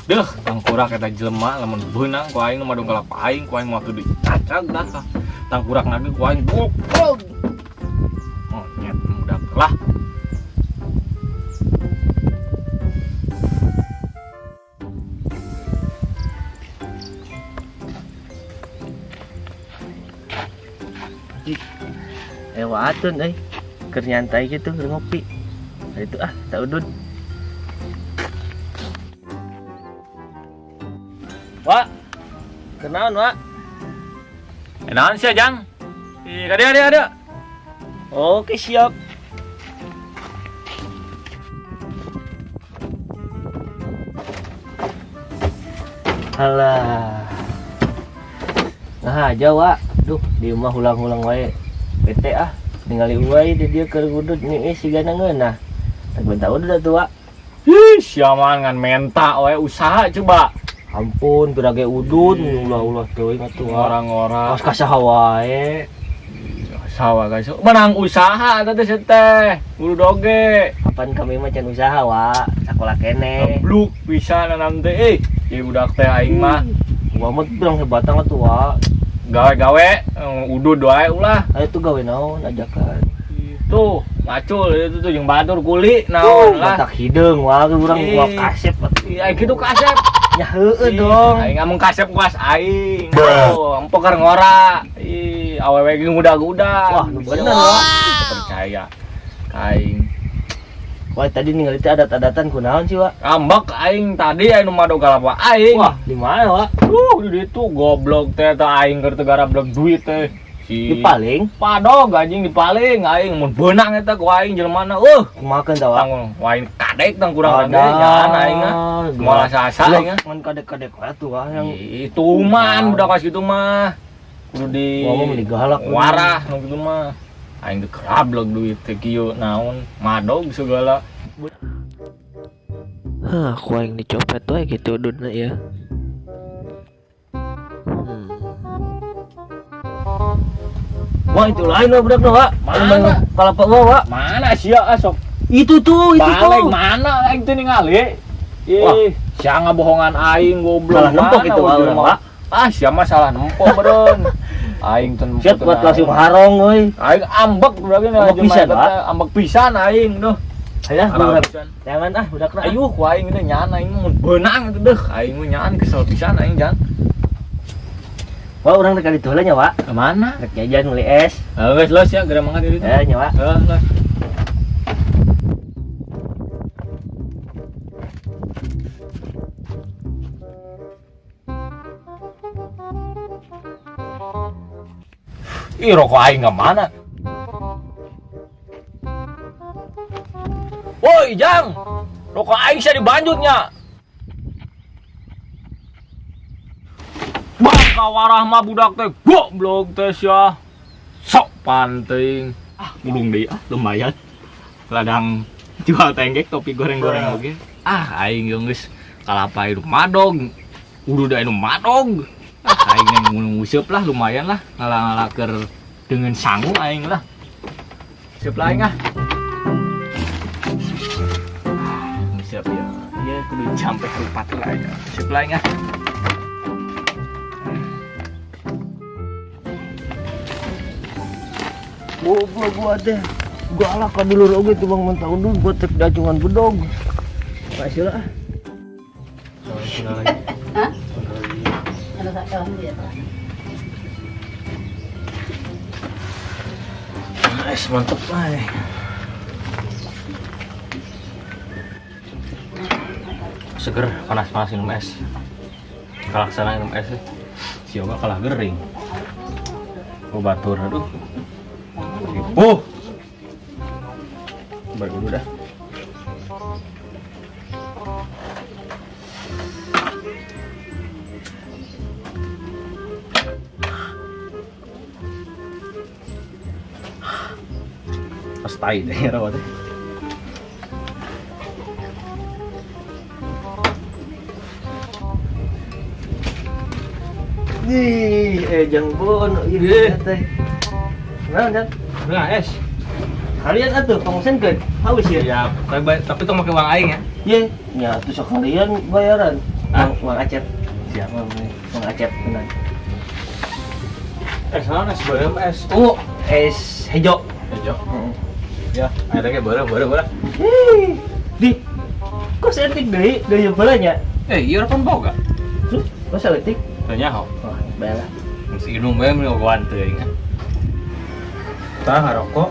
Deuh, tangkurak eta jelema lamun beunang ku aing nu madung kalapa aing, ku aing moal teu dicacag dah. Tangkurak lagi ku aing goblok. Monyet budak lah. Watun euy. Keur nyantai gitu, keur ngopi. Nah, itu ah, tak udud. Wak. Kenaon, Wak? Naon sih, Jang? Ih, kade ada ada. Oke, siap. Alah. Nah aja, Wak. Duh, di rumah ulang-ulang wae. Bete ah, ningali uai di dia keur gudud nih sigana ngeunah. Tak bentar udah tuh, Wak. Ih, siaman ngan menta wae usaha coba. Ampun, pirage udud ulah-ulah teuing atuh, Wak. Orang-orang Kaos kasaha wae. Sawa guys. Menang usaha eta teh teh. Guru doge. Kapan kami mah can usaha, Wak. Sakola keneh. Bluk pisan nanam teh euy. Ieu budak teh aing mah Gua mah bilang sebatang atuh, Wak. gawe-gawe udud wae ulah. Ayo tuh gawe naon ajakan. Tuh, macul itu tuh jeung batur kuli naon lah. Matak hideung, Wak, urang Ih. gua kasep atuh. Ih, aing kitu kasep. Ya heueuh dong. Aing ngomong kasep kuas aing. Tuh, empok keur ngora. Ih, awewe ge ngudag-udag. Wah, nu bener, Wak. Percaya. Aing. Wah, tadi ningali teh adat-adatan kunaon sih, Wak? Ambek aing tadi aing nu madog kalapa aing. Wah, di mana, Wak? Di ditu goblok teh teh aing keur teu garablek duit teh. Si Di paling Padog anjing di paling aing mun beunang eta ku aing jelema na. kumakeun tah, Wak? Tanggung wain kadek tang kurang lagi nyaan aing ah. Moal asa-asa aing ah. Ngan kadek-kadek wae tuh, Wak, yang Itu man budak kaos kitu mah. Kudu di Wah, mah meni galak. Warah nu kitu mah. Aing teu kerablek duit teh kieu naon madog segala. Hah, ku aing dicopet wae gitu ududna ya. Wah, itu lain lah budak Wak. Mana? Kalapa gua, Wak. Mana sia sok Itu tuh, itu balik tuh. mana aing teu ningali. Wah. Ih, sia ngabohongan aing goblok. Salah nempok Mana itu, Wak, ujung urang, mah. Wak. Ah, sia mah salah nempok beureun. Aing teu nempok. Siap buat langsung harong euy. Aing ambek budak ini Ambek pisan, Wak. Ambek pisan aing duh. Ayo, Arah budak. pisan. Jangan ah, budak na. Ayuh, ku aing teh nyaan aing mun beunang itu deuh. Aing mah nyaan kesel pisan aing jang. Wah, urang rek ditu heula nya, Wak. Ke mana? Rek jajan meuli es. Geus los ya, geura mangkat di ditu. Eh, nya, Wak. Heeh, los. Ih, rokok aing ke mana? Woi, Jang. Rokok aing sia dibanjutnya. Bang kawarah mah budak teh goblok teh sia. Sok panting. Ah, mulung deui ah, lumayan. Ladang jual tenggek topi goreng-goreng oge. Ah, aing geus geus kalapa hidup madog. Udah da anu madog. Ah, aing yang nguseup lah lumayan lah ngalah-ngalah keur dengan sangu aing lah. Seup lah aing ah. Nguseup ya. Iya kudu sampai ke lah ya. Seup lah aing ah. Goblok gua teh. Galak ka dulur oge tuh Bang mentah udud gua teh dacungan bedog. Makasih lah. Hah? Ano sa kawan dia? Es mantep lah. Seger panas-panas minum es. Kalaksana minum es. Si Yoga kalah gering. Oh batur aduh. Ripuh. Balik dulu dah. Pas tai deh rawat. Ih, jang bon, ieu teh. Nah, Jang. Nah, es. Kalian atuh pangsenkeun. Haus ya? Ya, tapi tong make uang aing ya. Ye, nya atuh sekalian bayaran. Mang Acep. Siap. Mang Acep benar. Es naon es beureum es ungu. Es hejo. Hejo. Heeh. Ya, aya teh beureum beureum beureum. Di. Kok saeutik deui? Deui heula nya. Eh, ieu pan boga. Terus, kok saeutik? Teu nyaho. Wah, bae lah. Geus inum bae mun ogohan teuing. Tah ngarokok.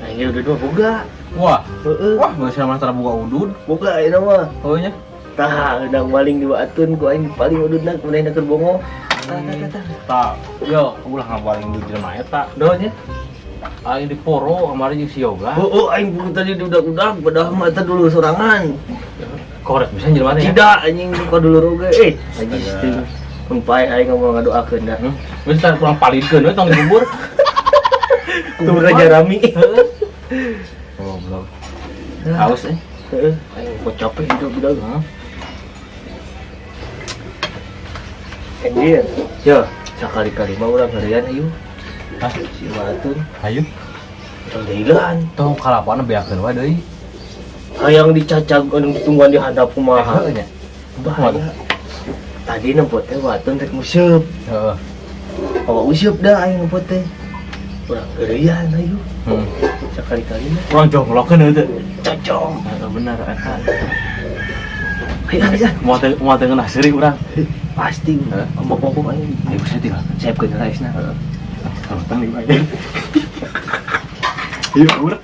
Nah, ini udah dua boga. Wah, heeh. Wah, geus mah tara boga udud. Boga ayeuna mah. Heuh nya. Tah, udang maling di Watun ku aing paling ududna manehna keur bongo. Tah, tah, tah. Tah, yo, ulah ngabaling di jelema eta. Naon nya? Aing diporo kamari jeung si Yoga. Oh, aing bukan tadi di udag-udag, padahal mah eta dulu sorangan. Korek bisa jelema teh. Tidak, anjing ka dulur oge. Eh, anjing teh. Mun pae aing ngomong ngadoakeun dah. Geus tah kurang palidkeun we tong dikubur. Kubur aja rami. Goblok. Haus eh. Heeh, aing kok capek hidup udah. Anjir. Yo, sakali-kali mah urang heurean ayo. Hah? Si Watun. Hayu. Tong deilan. Tong kalapana beakeun wae deui. Hayang dicacag anu tungguan di handap kumaha. Heuh nya. Bahaya. Tadi nempot teh Watun rek nguseup. Heeh. Awak useup dah aing nempot teh. Urang heurean ayo. Sakali-kali mah Urang jonglokeun heuh teh. Cocok. Heeh bener eta. Ayo ayo. Moal teh ngeunah seuri urang. Pasti. Heeh. Ompok-ompok aing. Ayo saya tinggal. Siapkeun heula esna. Heeh. Salutan di aing. Ayo urang.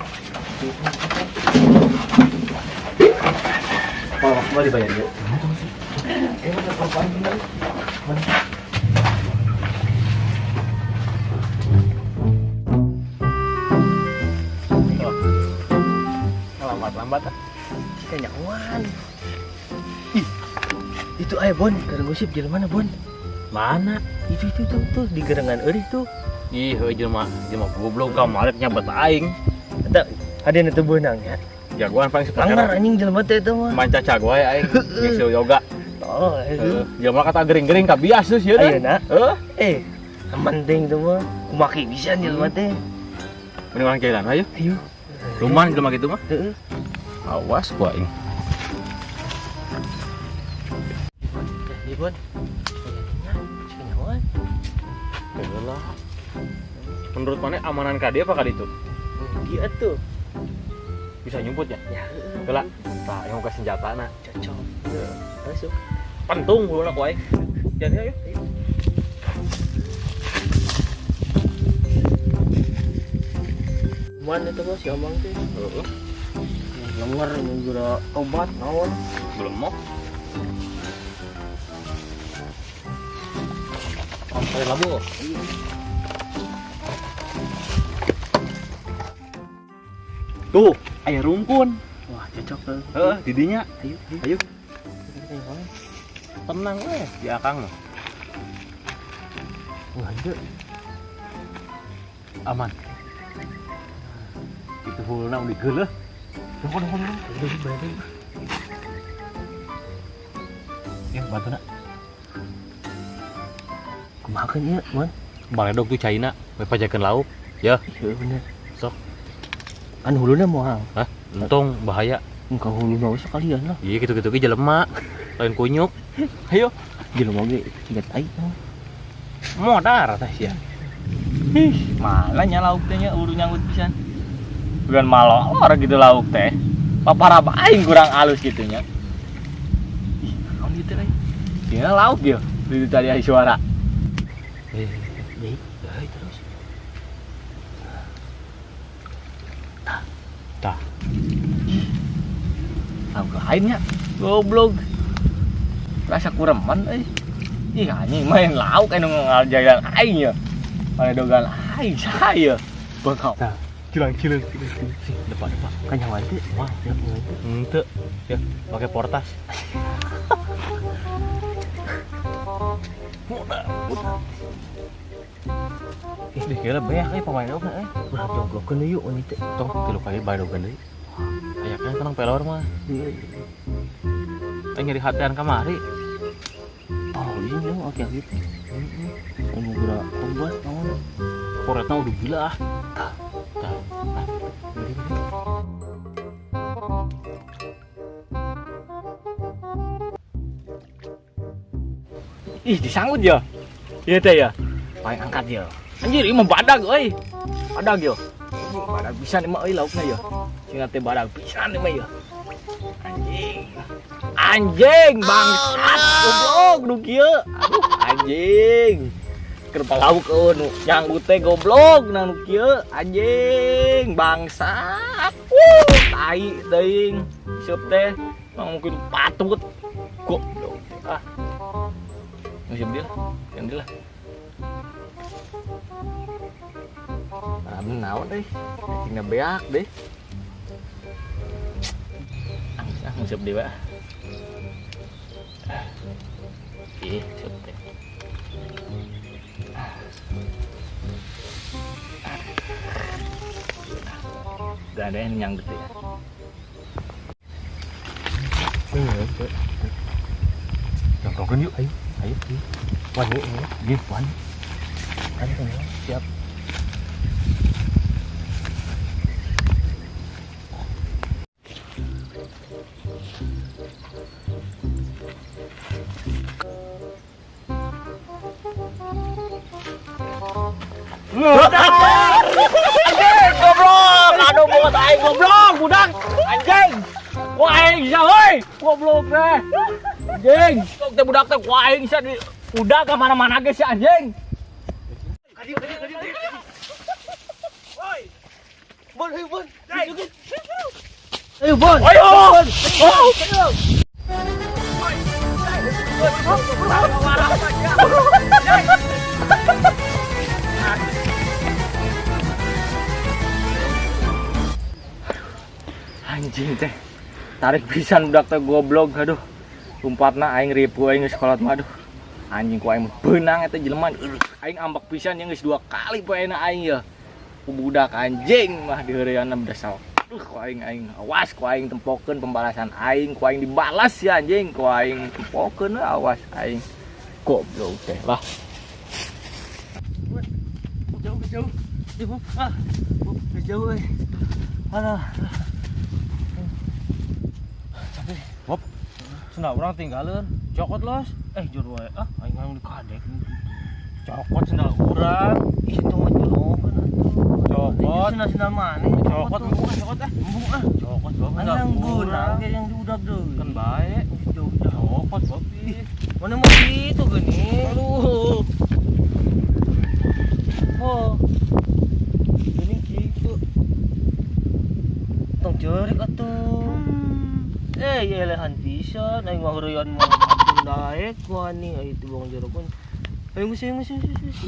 Oh, mau dibayar ya? Mana perempuan bener? Mana? Lambat-lambat ah. Kenyawan. Ih, itu aya Bon, keur ngusip jelema mana Bon? Mana? Itu tuh di gerengan eueuh tuh. Ih, heuh jelema, jelema goblok kamari nyabet aing. Eta ada nu teu beunang nya. Jagoan paling Langgar anjing jelema teh eta mah. Manca cagoy aing jeung si Yoga. Oh, heeh. Jelema kata gering-gering kabias geus ieu teh. Ayeuna. Heeh. Eh, penting tuh mah. Kumaki pisan jelema teh. Mending urang jalan ayo. Ayo. Lumayan jelema kitu mah. Heeh. Awas ku aing. Ieu Bon. Kenyawan. Heula. Menurut mana amanan ka dia apa ka ditu? Dia tuh. Bisa nyumput ya? Ya. Heula. Tah, yang buka senjatana. Cocok. Masuk. Pentung huluna ku aing. Jadi ayo. Mana itu bos si Omang teh? Heeh. Lenger nunggu obat naon. Belum mau. Sampai labu. Tuh, aya rumpun. Wah, cocok tuh. Heeh, didinya. Ayo, ayo. Tenang we, di akang mah. Wah, itu aman. Itu huluna udah geuleuh. Dong, dong, dong. Ya, bantu nak. Kumaha kan ieu, Mon? Baledog tuh caina, we pajakeun lauk. Ya. Iya bener. Sok. Kan huluna moal. Hah? Entong bahaya. Engkau huluna we sekalian lah. Iya gitu-gitu ge jelema, lain kunyuk. Ayo. Jelema ge ingat aing. Modar teh sia. Ih, malah nya lauk teh nya uru nyanggut pisan. Bukan malor gitu lauk teh. Paparab aing kurang halus gitu nya. Ih, naon ieu teh euy? Dina lauk ieu. Di tadi aya suara. Terus. Tah. Tah. Lauk lainnya goblok. Rasa kureman euy. Ih anjing main lauk anu ngajagan aing ya. Paledogan aing saya. Bengkau. Tah. Cilang-cilang. Depan depan. Kan nyawa teh. Wah, ya henteu. Ya, pakai portas. Mudah. Ih, kira beak euy pamain oge euy. Ulah jongkrokeun deui yuk ini teh. Tong tilu kali badogan deui. Aya kan tenang pelor mah. Aing nyeri hatian kamari. Oh, iya oke gitu. Heeh. Anu geura obat naon. Koretna udah gila ah. Tah. Tah. Beli. Ih, disanggut ya. Ieu teh ya. Paling angkat ya. Anjir, ieu mah badag euy. Badag ya. Badag pisan ieu mah euy laukna ya. Cenah teh badag pisan ieu mah ya. Anjing. Anjing bangsat goblok nu kieu. Aduh, anjing. Keur lauk euy nu nyanggut teh goblok na nu kieu. Anjing bangsat. Wuh, tai teuing. Seup teh mang mungkin patut. Goblok. Ah. Geus dia lah. Yang dia lah. Ah, naon euy. Cacingna beak deh. Ah, nguseup deui wae. Ih, seup teh. Udah ada yang nyanggut ya. Nongkrongkeun yuk, ayo. Ayo. Wani, nggih, wani. Ayo, siap. Anjing, goblok. Aduh, buat aing goblok, budak. Anjing. Wah, aing bisa euy. Goblok teh. Anjing, goblok teh budak teh wah aing bisa di udah ke mana-mana ge si anjing. Woi. Bon, ayo Bon. Ayo Bon. Ayo. Oh. Anjing teh. Tarik pisan budak teh goblok aduh. Lompatna aing ripuh aing geus kolot mah aduh. Anjing ku aing beunang eta jelema. Aing ambek pisan jeung geus 2 kali poena aing ya. Ku budak anjing mah diheureuyana dasar. Aduh ku aing aing awas ku aing tempokeun pembalasan aing, ku aing dibalas ya anjing, ku aing tempokeun awas aing. Goblok teh lah. Jauh jauh. Ah. Jauh euy. Alah. Capek. Wop. Sendal urang tinggalin, cokot los. Jor wae. Ah, aing hayang dikadek. Cokot sendal urang. Ih, itu mah jorokan atuh. Cokot. Sendal-sendal mana? Cokot embung cokot ah. Embung ah. Cokot bapak Aing sendal yang beunang urang. ge yang diudag deui. Kan bae. Jauh jauh. Cokot bapak. Mana mau gitu gini? Aduh. Oh. Gini gitu. Tong cerik atuh. Ya lehan pisan aing mah heureuyaan mah daek wani ai itu buang jero pun. Ayo geus ayo geus geus.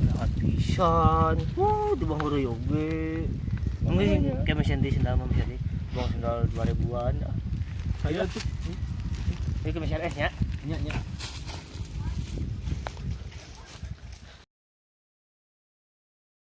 Lehan pisan. Wuh, di bang heureui oge. Geus kayak mesin di sendal mah mesin di. Buang sendal 2000-an. Ayo tuh. Ini ke mesin es nya. Nya nya.